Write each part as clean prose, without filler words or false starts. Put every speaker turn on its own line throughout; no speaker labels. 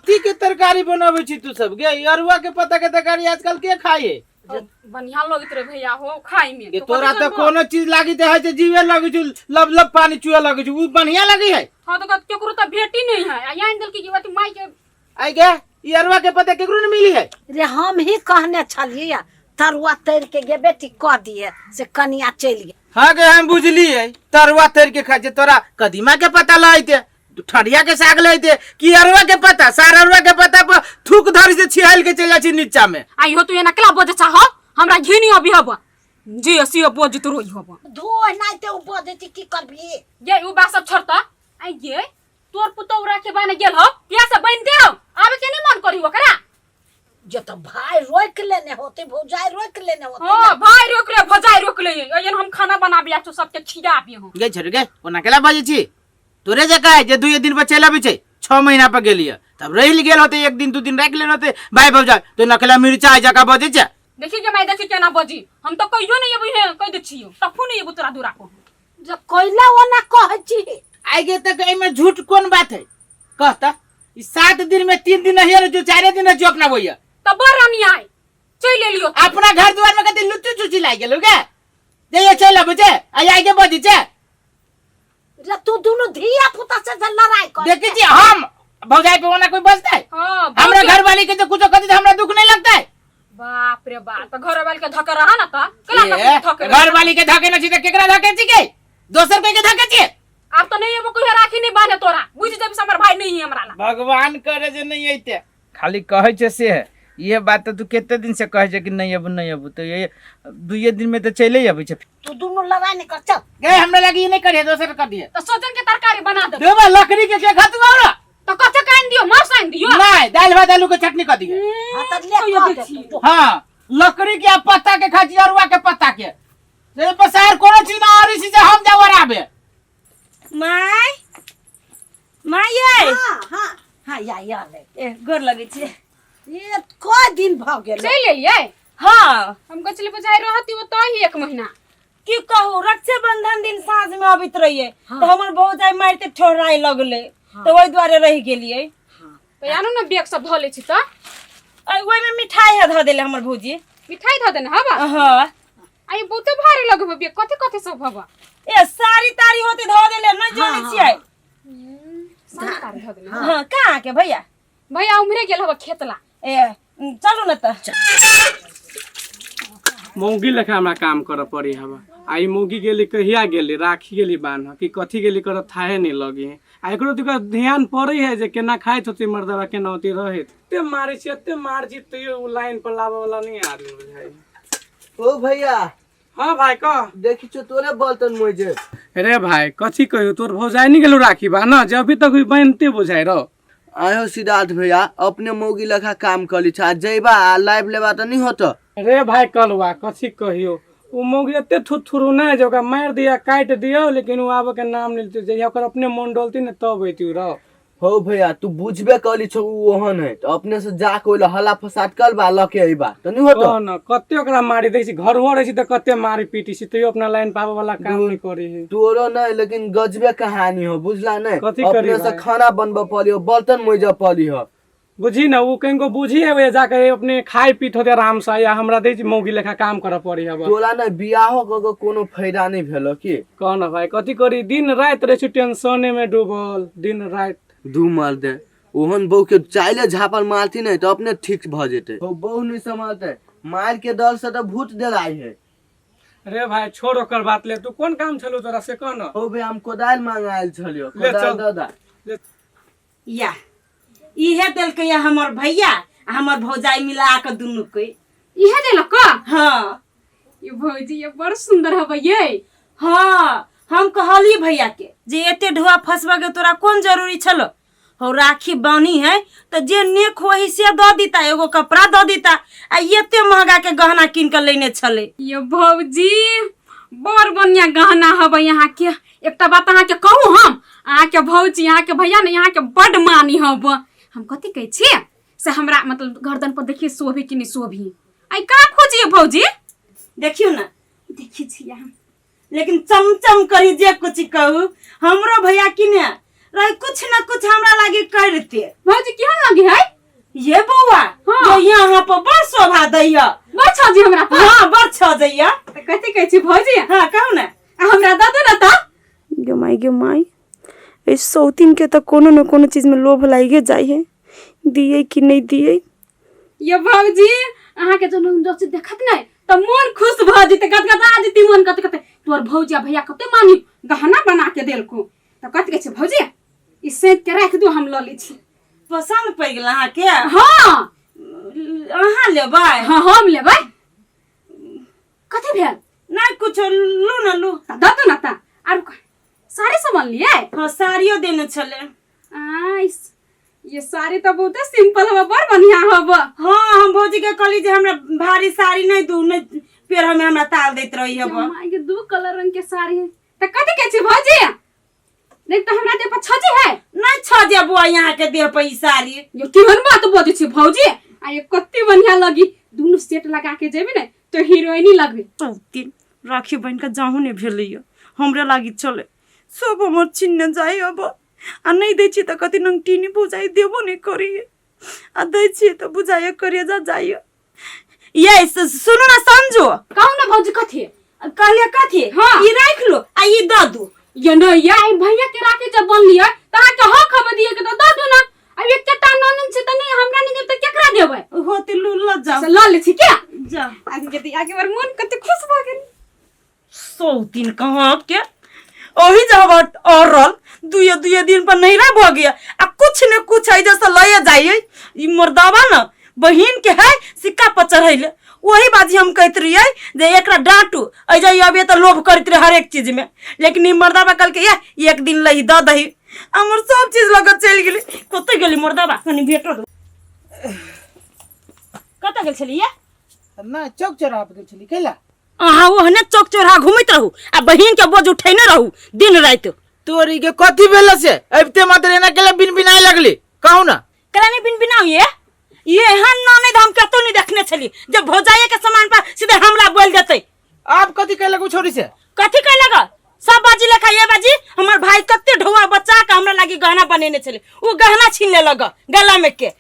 कथी के तरकारी बनाबै छी तू सब गे? ई अरुआ के पत्ता के तरकारी आजकल के खाए?
बढ़िया लगैत रहे भैया हो खाय में।
ये तोरा तो कोनो चीज लागी ते है जे जीवे लगे छु, लब लब पानी चुए लगे छु, उ बढ़िया लगी है।
हाँ तो केकरो तो भेटी नहीं है, आ आनि देलकी कि अथी माई के।
आई गे ई अरुआ के पत्ता केकरो नहीं मिली है?
रे हम ही कहने छलियै तरुआ तर के गे बेटी कह दिए से कनिया चलि गेल।
हाँ गे हम बुझलिए तरुआ तर के खाइ छै, तोरा कदीमा के पत्ता लैते, ठंडिया के साग लैते कि अरुआ के पत्ता? सार अरुआ के पत्ता पर थूक धर से छिहाल के चल जाइ छै नीचा में।
आ इहो तू एना केला बजे चाह, हमरा घिनी अभी हब जे से बज तो रोई हब।
धो एनाहिते ओ बजै छै की करबी?
ये उ बात सब छोड़ता। आ ये तोर पुतौ राखे बाने गेल हो किया से बन दे आबे के नहीं मन करी ओकरा?
जे तो भाई रोक लेने होते, भौजाई रोक लेने होते।
हां भाई रोक ले, भौजाई रोक ले, अयन हम खाना बनाबे आ तो सबके खियाबे हम।
गे छोड़ गे ओना केला बजै छी? तोरे जकाँ है जे दुए दिन पर चलि अबै छै, 6 महीना पर गेलियै तब रहि गेल होते, एक दिन दू दिन राखि लेने होते भाई भौजाई, तो नकला मिर्चा जकाँ बजै छै।
देखी के माय देखी केना बजी, हम तो कहियो नहीं अबै है, कह दे छियो टफू नहीं अबू तोरा दूरा को।
जे कोइला ओना कहै छी।
आइ गे तक एहिमे झूठ कोन बात है कहता? ई 7 दिन में 3 दिन नहीं है जो 4 दिन है जो अपना भैया
तो बड़ अन्याय चल एलियो
अपना घर द्वार में कते लुच्चू चुची लाग गेलो गे, जे ये चल अबै छै आ आइ के बजै छै।
रे तू दुनू धिया पुता से जे लड़ाई कर।
देखी छी हम भौजाई पे ओना कोई बजता है?
हां,
हमरा घर वाली के तो कुछो कहती तो हमरा दुख नहीं लगता है।
बाप रे बाप, तो घर वाले के धक्का रहा ना त केला
ए,
धक्के
घर वाली के धके न छी त केकरा धके छी के? दोसर कोई के धके छी?
आब तो नहीं एबो कोई राखी नहीं बांधे तोरा, बुझ जेबी से हमर भाई नहीं है हमरा ला।
भगवान करे जे नहीं अइते, खाली कहै छै से है। ये बात तो तू कते दिन से कहै छै कि नहीं अबू नहीं अबू, तो ये दुइये दिन में तो चले अबै छै।
तू दुनू लड़ाई नहीं कर चल।
गे हमरा लगी ई नहीं करिए, दोसर कर दिए।
तो सोजन के तरकारी बना दे।
देबा लकड़ी के खातू हमरा?
तो कथे कान दियो, मांस आन दियो?
नहीं, दाल भात आलू के चटनी कर दिए।
हां त ले
कहियो
कह दे
देखी।
तू।
हां लकड़ी के पत्ता के खाची, अरुआ के पत्ता के से पसार कोनो चीज ना आरी से हम जावर आबे।
My my ये।
हां हां हां या या ले।
ए गोर लगै छी।
ये कय दिन भ गेल?
चलि एलियै?
हां।
हम गचले बुझाइ रहती ओतऽ ही 1 महीना।
की कहू, रक्षाबंधन दिन साँझ में अबैत रहियै।
हाँ।
तऽ हमर भौजाई मारिते ठोहराय लगलै।
हाँ।
तऽ ओहि दुआरे रहि गेलियै।
हाँ।
तऽ आनू ने बैग सब धऽ लै छी तऽ।
ओहिमे मिठाई है धऽ देले हमर भौजी।
मिठाई धऽ देने हबा?
हाँ।
आ ई बहुते भारी लगबे बैग, कथी कथी सब हबा?
ए साड़ी ताड़ी होते धऽ देले, नहि जानै छियै।
साड़ी ताड़ी धऽ देने।
हाँ, कहाँ के भैया?
भैया उम्हरे गेल हबा खेतला।
ए चलू ने तऽ।
मौगी लेखा हमरा काम करऽ पड़ी हवा। आ ई मौगी गेली कहिया गेली, राखी गेली बान्ह कि कथी गेली करऽ थाहे नहीं लगी है। आ एकरो तक ध्यान पड़े है जे केना खाइत होती मर्दवा, केना होती रहैत। एते मारै छी, एते मार छी तैयो उ लाइन पर लाबऽ वाला नहीं आदमी बुझाइ।
ओ भैया।
हाँ भाई कह।
देखी छो तोरे बर्तन मोजे।
रे भाई कथी कहियो, तोर भौजाई नहीं गेलो राखी बा ना, जे अभी तक भी बनते बुझाइ रहो।
आयो सिद्धार्थ भैया अपने मौगी लखा काम करी छा, जइबा आ लाइव लेबा त नहीं होत।
रे भाई कलवा कथी कहियो, उ मौगी एते थुथुरु ना जे ओकरा मार दिया काट दियो, लेकिन उ आबे के नाम नहीं लेते, जहिया ओकर अपने मन डोलती ने तब अइती रहो।
हो भैया तू बुझबे करी छो उ ओहन है त अपने से जा के ओइला हल्ला फसाद करबा ल के अइबा त नहीं होत।
कह न कते ओकरा मारी दै छी, घर हो रहै छी त कते मारी पीटी छी, तैयो अपना लाइन पाबे वाला काम नहीं करी है।
तोरो नहीं लेकिन गजबे कहानी हो बुझला नहीं।
कथी करी
अपने से
भाई?
खाना बनबे पड़ी हो, बर्तन मोजे पड़ी हो।
बुझी ना उ कहीं को बुझी है वे जाके अपने खाए पीत होते आराम से, या हमरा दै छी मौगी लेखा काम करऽ पड़ी हब।
तोरा ना बियाहो क के कोनो फायदा नहीं भेलो की?
कह ना भाई कथी करी, दिन रात रहे छी टेंशने में डूबल दिन रात।
दू मार दे ओहन बहू के चाइले झापड़ मारती नहीं तो अपने ठीक भ जेते। हो बहू नहीं संभालते, मार के डर से तो भूत डराई है।
रे भाई छोड़ ओकर बात ले, तू कोन काम छलो तोरा से कह ना।
हो भाई हम कोदाल मांगायल छलियो,
ले
कोदाल
चल।
दादा।
ले।
या इहे देलकै या हमर भैया आ हमर भौजाई मिला के दुनू के।
इहे देलक?
हाँ।
ये भौजी ये बड़ सुंदर हबै ये।
हाँ हम कहली भैया के जे एते ढोआ फसबा के तोरा कोन जरूरी छलो, हो राखी बानी है तो जे नेक होही से दऽ दीता, एगो कपड़ा दऽ दीता, आ एते महंगा के गहना कीन के लेने छले।
ये भौजी बड़ बढ़िया गहना हबै यहाँ के। एकटा बात अहाँ के कहू हम, अहाँ के भौजी अहाँ के भैया ने यहाँ के बड मानी हब। हम कथी कहै छी से हमरा मतलब गर्दन पर देखिए शोभी कि नहीं शोभी। आई का खोजिए भौजी?
देखियो ना।
देखी छी हम।
लेकिन चमचम करी जे कुछ कहू, हमरो भैया की ने रहे कुछ न कुछ हमरा लागी करते।
भौजी केहन लगे है?
ये बौआ
हाँ।
ये यहाँ पर बड़ शोभा दैया।
बड़ छजी हमरा पर।
हाँ बड़ छजैया।
तऽ कथी कहै छी भौजी?
हाँ कहू ने।
आ हमरा दऽ दू ने तऽ।
गे माई गे माई, एहि सौतीनके तऽ कोनो ने कोनो चीजमे लोभ लागिए जाइ है, दियै कि नहि दियै।
ये भौजी अहाँके जन जो चीज देखत नहि तऽ मोन खुश भऽ जेतै, गदगदा जेतै मोन। कते कते तोर भौजी आ भैया कते मानी गहना बना के देलको। तऽ कथी कहै छै भौजी, ई सैंत के राखि दू, हम लऽ लै छी।
पसन्द पड़ि गेल अहाँके?
हाँ।
अहाँ लेबै?
हाँ हम लेबै। कथी भेल?
नहि कुछो, लू ने लू।
तऽ दऽ दू ने तऽ। आर साड़ी सब अनलियै?
हाँ साड़ियो देने छलै।
आ ये साड़ी तऽ बहुते सिंपल हबे, बड़ बढ़िया हबे।
हाँ हम भौजी के कहली जे हमरा भारी साड़ी नहीं दू, नहीं पेड़ हमें हमरा ताल दैत रही हबे।
माय के दू कलर रंग के साड़ी है। तऽ कथी कहै छी भौजी, नहीं तऽ हमरा देह पर छजे है?
नहीं छजे बुआ यहाँ के देह पर ई साड़ी।
यो केहन बात बजै छी भौजी, आ ये कते बढ़िया लगी, दुनू सेट लगा के जेबी ने तो हीरोइनी लगबी।
सौतीन राखी बहिन के जाहू नहि भेलैया, हमरे लागी चले सब हमर छिनने जाइ अब। आ नहि दै छियै तऽ कथी नंगटीनी बुझाइ देबो नहि करिए, आ दै छियै तऽ बुझाइए करिए जा जाइए।
ये सुनू ना संजू।
कहू ना भौजी कथी?
कहलिए कथी?
हाँ।
ई राख लो आ ई दऽ दू।
ये नहीं ये आई भैया के राखी जब बनलिए त अहाँ के हक हबे दिए के तो दऽ दू ना। अब एकटा ननन छै त नहीं हमरा नहीं देब त केकरा देबै?
होते लू ल जाओ।
से लऽ लै छी क्या?
जा।
आज के दिया के बार मन कते खुश भऽ गेल।
सौतीन कहाँ के ओही जब अरल दुए दुए दिन पर नैरा भऽ गया आ कुछ ने कुछ है जैसे लए जाइए। ई मर्दावा न बहिन के है सिक्का पर चढ़ैले, वही बाजी हम कहते रहिए जे एकरा डांटू ऐ जाइए अभी तो लोभ करते रहे हर एक चीज में, लेकिन ई मर्दावा कल के ये एक दिन लही दऽ दही हमर सब चीज लग चलि गेली। कतऽ गेली मर्दावा? कनी भेटो दो। कतऽ गेल छलियै?
ना चौक चौराहा पर गेल छली। कैला?
अहाँ ओहने चौक चौराहा घुमैत रहू आ बहिन के बोझ उठेने रहू दिन राति।
तोरी के कथी भेल से अबिते मात्र एना केला बिन बिनाय लगली? कहू ना।
केला नहीं बिन बिनाउ? ये एहन ननद हम कतौ नहीं देखने छली जे भौजाइये के सामान पर सीधे हमला बोल देतै।
आप कथी कहलक उ छोरी से?
कथी कहलक? सब बाजी लेखा ये बाजी हमर भाई कते ढौआ बचा के हमरा लागी गहना बनेने छले, उ गहना छीन लेलक गला में के,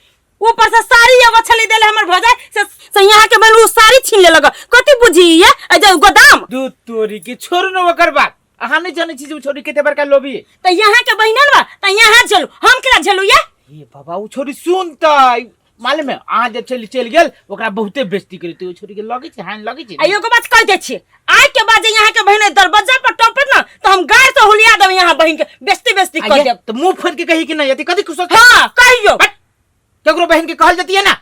ऊपर से साड़ी एगो छली देले हमर भौजाई से यहाँ के बन उ साड़ी छीन लेलक। कथी बुझी ये ए जे गोदाम?
दू तोरी के छोड़ू न ओकर बात। अहाँ नहीं जानै छी जे उ छोरी कते बड़का लोभी है।
त यहाँ के बहिनन बा त यहाँ झेलू, हम केना झेलू ये?
हे बाबा उ छोरी सुनतै मालूम है, अहाँ जब चलि चलि गेल ओकरा बहुते बेइज्जती करी तो छोरी के लगै छै, हानि लगै छै।
आ एगो बात कह दै छी, आइ के बाद जे यहाँ के बहिन दरवाजा पर टपत न त हम गाय से हुलिया देब यहाँ बहिन के, बेइज्जती बेइज्जती
आ
कर
ये
देब।
त मुंह फोड़ के कही कि नहीं, यदि कथी खुश होतै?
हाँ कहियो।
हट, केकरो बहिन के कहल जतियै ना?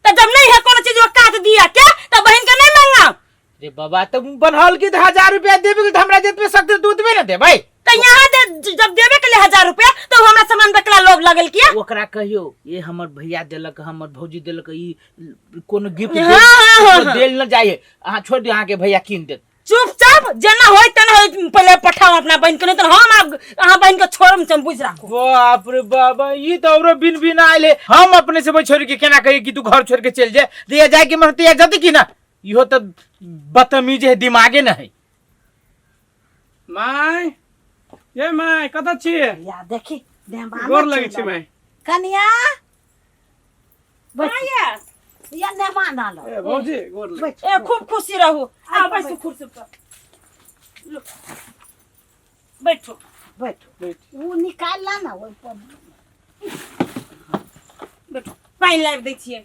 त जब नहीं है कोनो चीज वो काट दिया के त बहिन के नहीं मांगा।
रे बाबा त बनहल की त 1000 रुपया देबे त हमरा जतबे सकते त ओतबे न देबै।
त यहाँ दे, जब देबे के लिए 1000 रुपया तो हमरा सामान बकला लोभ लगल किया?
ओकरा कहियो ये हमर भैया देलक, हमर भौजी देलक, ई कोनो गिफ्ट
हाँ, हाँ, हाँ, हाँ।
देल न जाए, अहाँ छोड़ दियो, अहाँ के भैया कीन देत।
चुपचाप जेना होय तेना होय, पहले पठाओ अपना बहिन के, नहीं तो हम आब अहाँ बहिन के छोड़म से बुझ राखू।
बाप रे बाबा ई तो औरो बिन बिन आयल है। हम अपने से छोड़ के केना कही कि तू घर छोड़ के चल जाए, दिया जाए के मन तिया जति कि ना, इहो तो बदतमीज है, दिमागे न है।
माय ये माय कतऽ छियै?
या देखी मेहमान
गोर लगै छी माय।
कनिया बैठ या मेहमान आलो।
ए भौजी गोर लगै।
बैठ।
ए खूब खुशी रहू। आ बैसू कुर्सी पर, लो। बैठो
बैठो।
बैठ।
उ निकाल ला ना ओइ पर।
बैठो, पानि लाबि दै छियै।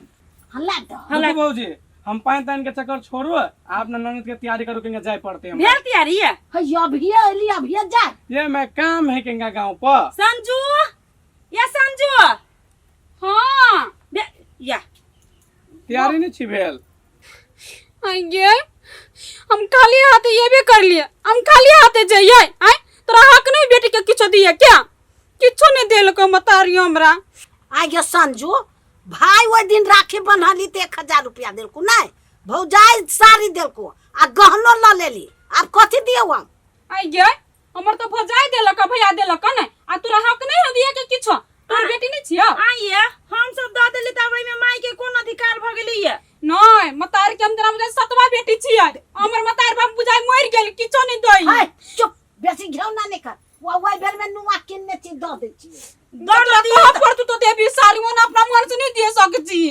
हाँ ला दो।
हाँ,
रुकू भौजी, हम पानि तानि के चक्कर छोड़ू, आप अपना ननद के तैयारी करू केंगा जाय पड़ते हमरा।
भेल तैयारी ये?
है अभिये अली अभिये जाय।
ये मैं काम है केंगा गांव पर।
संजू या संजू।
हाँ
या
तैयारी नहीं छी भेल?
आइये हम खाली हाथे ये कर लिए, हम खाली हाथे जाइए। आय तोरा हक नहीं बेटी के किछो दिए क्या? किछो नहीं देलको मतारी हमरा।
आ गे संजू भाई ओहि दिन राखी बन्हली त 1000 रुपया देलको, नहीं भौजाई साड़ी देलको आ गहनो ल लेली, आब कथी दियौ हम?
आइये हमर तो भौजाई देलक भैया देलक ने, आ तोरा हक नहीं हो दिए के किछो, तोर बेटी नहीं छियो?
आइये हम सब दऽ देली तब एहिमे माय के कोन अधिकार भऽ गेलै ये?
नहीं मतारी के हम तेरा बुझाई सतवा बेटी छियै, हमर मतारी बाप बुझाई मरि गेल, किछो नहीं दई।
है चुप, बेसी घेउ ना नहीं कर। वो ओहि बेर में नुआ किनने छी दऽ दै छियै।
दऽ
तोरा
दियौ।
कहऽ पड़तौ तो देबी साड़ी, ओना अपना मन से नहीं दे सकै छी।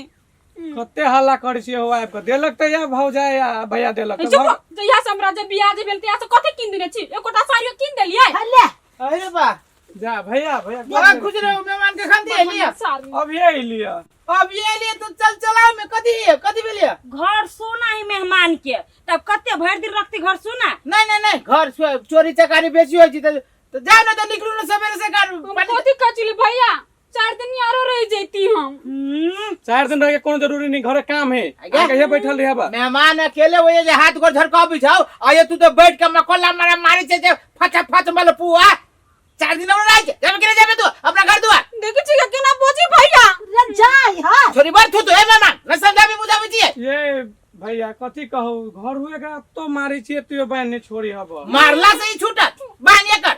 कते हल्ला करै छियै हो आबि कऽ देलक तऽ या भौजाइ या भैया देलक तऽ
चुप रह। जहिया से हमरा जे बियाह जे भेल तहिया से कथी कीन देने छी? एकोटा साड़ियो कीन देलियै?
हे ले।
अरे बा,
जा भैया, भैया।
बड़ा खुश रहो, मेहमान के खान दिए लिया।
साड़ी
अभी अइलियै।
अब ये लिए तो चल चलाओ में कथी है, कथी भेलिए?
घर सोना है मेहमान के, तब कते भरि दिन रखती घर सोना?
नहीं नहीं नहीं, घर चोरी चकारी बेसी होइ छै तऽ जाओ ना, तऽ निकलू ना सवेरे से घर।
हम
पानी-
कथी कहै छली भैया, 4 दिन आरो रह जैती हम।
4 दिन रह के कोनो जरूरी नहीं, घरे काम है।
आज्ञा।
कहिया बैठल रहे बा।
मेहमान अकेले हो जे हाथ गोड़ झरका बिछाओ, आये तू तो बैठ के मकोला मारा मारी छै जे फटा फट मल पुआ। 4 दिन और रह जाबे के जाबे तू अपना घर दुआर।
देखै छी केना बोजी भैया।
रे जाय हां।
छोरी बर थू तो ए मेहमान न समझाबी बुझाबी छियै।
ये भैया कथी कहू, घर हुए के तो मारी छियै तू बहन नहीं छोड़ी हब।
मारला से ही छूटत बांध एकर।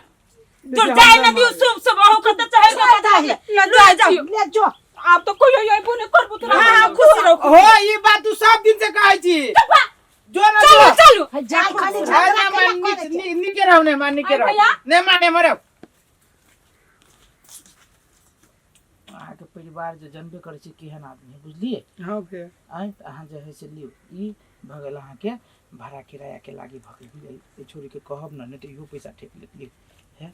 जो जाय न दियौ, शुभ शुभ अहूँ कते चाहे
छोड़ दही।
न जाय छियौ।
ले जो।
आब तो कोई अइबो नहि करबो तोरा।
हाँ हाँ, खुश रहो।
हो ई बात तू सब दिन से कहै छी। जो ना
चलू
जो।
चलू।
हे जाय खाली
अरे
झगड़ा
ना
केला
मान
करै छै।
नीके रहो, ने मान नीके
अरे
रहो।
भैया।
ने माने मरो। अहाँके परिवार जे जनबे करै छै केहन आदमी है, बुझलियै?
हाँ भैया।
आँय तऽ अहाँ जे है से लियौ, ई भऽ गेल अहाँके भाड़ा किराया के लागी भऽ गेल, बुझलियै? एहि छोरीके कहब ने, नहि तऽ इहो पैसा ठेक लेत। लियौ हे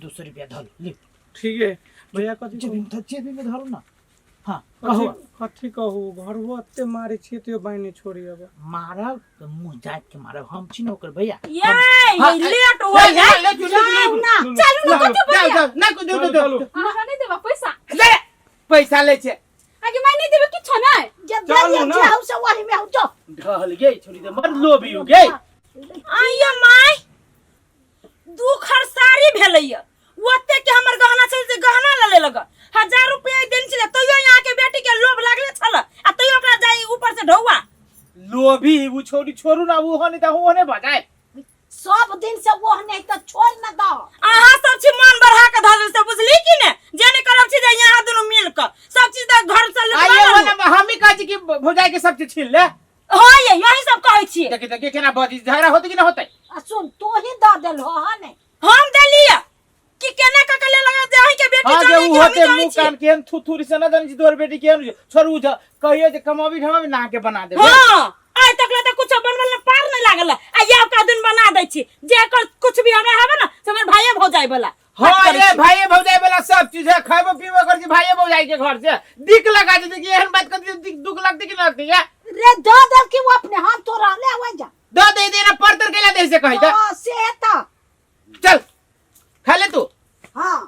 200 रुपया धऽ लियौ।
ठीक है भैया, कथी
जेबीमे धर, जेबीमे धरू ना। हाँ
कथी
कहू।
कथी कहू, घर हुआ एते मारी छियै तैयो बाँहि नहीं छोड़ी हब।
मारब तऽ मुँह जाति के मारब, हम छी ने ओकर भैया।
ये
हाँ,
लेट हो है।
जाउ
ना।
चलू ने कथी
जाउ
भैया।
जाउ ना कुछ
चलू, चलू।
हमरा नहि देबा पैसा?
ले पैसा ले छै।
आगे मैं नहीं देबे किछो नहि।
जे
चलू
देलियै
ना।
जे हौ से वही में हौ जो।
ढहल गे छोरी दे मर लोभी हो गे।
आइयो my, दू खर साड़ी भेलैया, ओते के हमर गहना छल से गहना ल लेलक। 1000 रुपया देने छलै तैयो यहाँ के बेटी के लोभ लागले छल आ तैयो ओकरा जाई ऊपर से ढौआ।
लोभी उ छोरी छोड़ू ना, उ होने त उ होने भ जाए।
सब दिन से वो नहीं तो छोड़ न दो।
अहाँ सब छी मन बढ़ा के धरल से, बुझली कि ने? जे नहीं करब छी जे यहाँ दुनू मिल के सब चीज तऽ घर से लुटवा
आइयो
लेलहुँ।
होने हम ही कहै छी कि भौजाई के सब चीज छीन ले।
हाँ ये यही सब कहै छियै।
देखी देखी केना बजी, झगड़ा होते कि ना होते?
आ सुन, तू ही दऽ देलहो हँ ने?
हम देलियै कि केना कऽ के लेलक जे अहीं के बेटी
हाँ जे
जानै
उ
कि हमही
होते
जानै
मुंह
छियै।
कान केहन थुथुरी से न जानै छी तोहर बेटी केहन छै। छोड़ू ज कहियो जे कमाबी ढमाबी नहा के बना देबै।
हाँ आइ तक ले तऽ कुछो बनबल ने पार नहीं लागल आ ये का दिन बना दै छी जे एकर कुछ भी हमरा हवे ना से हमर भाइये भौजाई वाला।
हाँ
बात करै
ये
छी।
भाइये भौजाई वाला सब चीज है, खाइबो पीबो कर छी भाइये भौजाई के घर से। दिक लगा देते कि एहन बात कर दिक दुख लगते कि न लगते या?
रे दऽ देल कि वो अपने हम तो रहले होय जा।
दऽ दे दे ना परतर केला दे से कहि त।
हाँ, से त।
चल खा ले तू।
हाँ।